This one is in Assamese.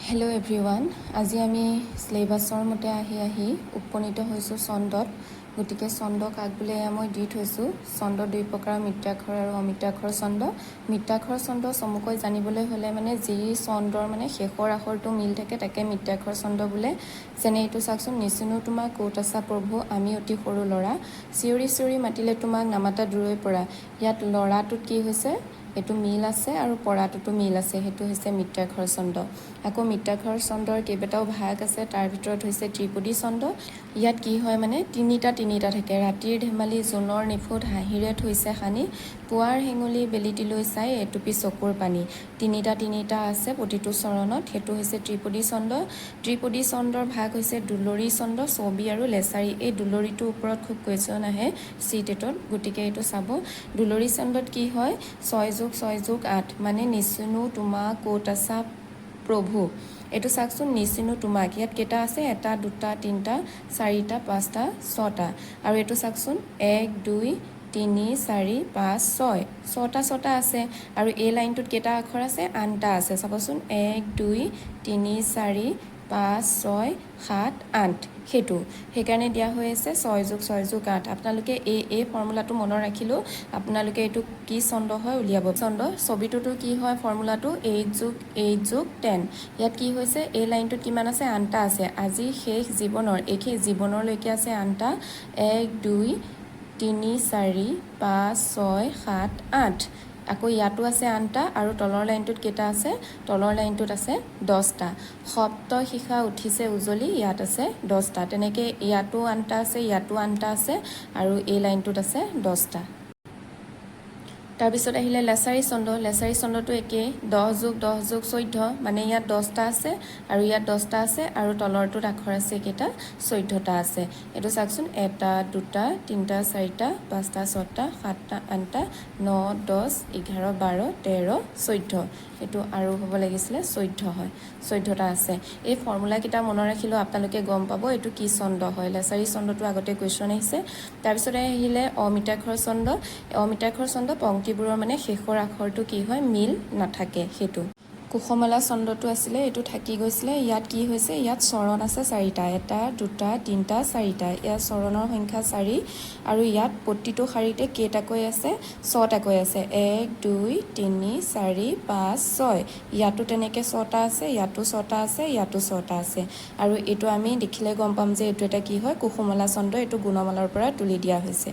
হেল্ল' এভৰিৱান, আজি আমি চিলেবাছৰ মতে আহি আহি উপনীত হৈছোঁ ছন্দত। গতিকে ছন্দ কাক বোলে, এয়া মই দি থৈছোঁ। ছন্দ দুই প্ৰকাৰৰ, মিত্ৰাক্ষৰ আৰু অমিত্ৰাক্ষৰ ছন্দ। মিত্ৰাক্ষৰ ছন্দ চমুকৈ জানিবলৈ হ'লে মানে যি ছন্দৰ মানে শেষৰ আখৰটো মিল থাকে, তাকে মিত্ৰাক্ষৰ ছন্দ বোলে। যেনে এইটো চাওকচোন, "নিচিনো তোমাক, ক'ত আছা প্ৰভু, আমি অতি সৰু ল'ৰা, চিঞৰি চিঞৰি মাতিলে তোমাক, নামাতা দূৰৈ পৰা।" ইয়াত ল'ৰাটোত কি হৈছে? এইটো মিল আছে আৰু পৰাটোতো মিল আছে। সেইটো হৈছে মিত্ৰাক্ষৰ ছন্দ। আকৌ মিত্ৰাক্ষৰ ছন্দৰ কেইবাটাও ভাগ আছে। তাৰ ভিতৰত হৈছে ত্ৰিপদী ছন্দ। ইয়াত কি হয় মানে তিনিটা তিনিটা থাকে। "ৰাতিৰ ধেমালি জোনৰ নিফুট হাঁহিৰে থৈছে সানি, পুৱাৰ হেঙুলি বেলিটিলৈ চাই এটুপি চকুৰ পানী।" তিনিটা তিনিটা আছে প্ৰতিটো চৰণত। সেইটো হৈছে ত্ৰিপদী ছন্দ। ত্ৰিপদী ছন্দৰ ভাগ হৈছে দুলৰি ছন্দ, ছবি আৰু লেচাৰী। এই দুলৰিটোৰ ওপৰত খুব কুৱেশ্যন আহে চি টেটত, গতিকে এইটো চাব। দুলৰি ছন্দত কি হয়? 6 যোগ 6 যোগ 8। মানে "নিচিনো তোমাক, ক'ত আছা প্ৰভু।" এইটো চাওকচোন, "নিচিনো তোমাক", ইয়াত কেইটা আছে? এটা, দুটা, তিনিটা, চাৰিটা, পাঁচটা, ছটা। আৰু এইটো চাওকচোন, এক, দুই, তিনি, চাৰি, পাঁচ, ছয়, ছটা ছটা আছে। আৰু এই লাইনটোত কেইটা আখৰ আছে? আঠটা আছে। চাবচোন, এক, দুই, তিনি, চাৰি, পাঁচ, ছয়, সাত, আঠ। সেইটো সেইকাৰণে দিয়া হৈ আছে 6 যোগ 6 যোগ 8। আপোনালোকে এই এই ফৰ্মুলাটো মনত ৰাখিলেও আপোনালোকে এইটো কি ছন্দ হয় উলিয়াব। ছন্দ ছবিটোতো কি হয় ফৰ্মুলাটো? 8 যোগ 8 যোগ 10। ইয়াত কি হৈছে? এই লাইনটোত কিমান আছে? আঠটা আছে। আজি শেষ জীৱনৰ, এইখিনি জীৱনৰলৈকে আছে আঠটা। এক, দুই, তিনি, চাৰি, পাঁচ, ছয়, সাত, আঠ। আকৌ ইয়াতো আছে আঠটা। আৰু তলৰ লাইনটোত কেইটা আছে? তলৰ লাইনটোত আছে 10টা। "সপ্ত শিখা উঠিছে উজলি", ইয়াত আছে 10টা। তেনেকৈ ইয়াতো আঠটা আছে, ইয়াতো আঠটা আছে আৰু এই লাইনটোত আছে 10টা। তাৰপিছত আহিলে লেচাৰী ছন্দ। লেচাৰী ছন্দটো একেই, 10 যোগ 10 যোগ 14। মানে ইয়াত 10টা আছে আৰু ইয়াত 10টা আছে আৰু তলৰটোত আখৰ আছে কেইটা? 14টা আছে। এইটো চাওকচোন, এটা, দুটা, তিনিটা, চাৰিটা, পাঁচটা, ছটা, সাতটা, আঠটা, ন, 10, 11, 12, 13, 14। এইটো আৰু হ'ব লাগিছিলে, 14 হয়, 14টা আছে। এই ফৰ্মুলাকেইটা মনত ৰাখিলেও আপোনালোকে গম পাব এইটো কি ছন্দ হয়। লেচাৰী ছন্দটো আগতে কুৱেশ্যন আহিছে। তাৰপিছতে আহিলে অমিতাক্ষৰ ছন্দ। অমিতাক্ষৰ ছন্দ পংক্তিবোৰৰ মানে শেষৰ আখৰটো কি হয়? মিল নাথাকে। সেইটো কুশমালা ছন্দটো আছিলে, এইটো থাকি গৈছিলে। ইয়াত কি হৈছে? ইয়াত চৰণ আছে চাৰিটা, এটা, দুটা, তিনিটা, চাৰিটা। ইয়াত চৰণৰ সংখ্যা চাৰি। আৰু ইয়াত প্ৰতিটো শাৰীতে কেইটাকৈ আছে? ছটাকৈ আছে। এক, দুই, তিনি, চাৰি, পাঁচ, ছয়। ইয়াতো তেনেকৈ ছটা আছে, ইয়াতো ছটা আছে, ইয়াতো ছটা আছে। আৰু এইটো আমি দেখিলে গম পাম যে এইটো এটা কি হয়? কুসুমলা ছন্দ। এইটো গুণমালাৰ পৰা তুলি দিয়া হৈছে।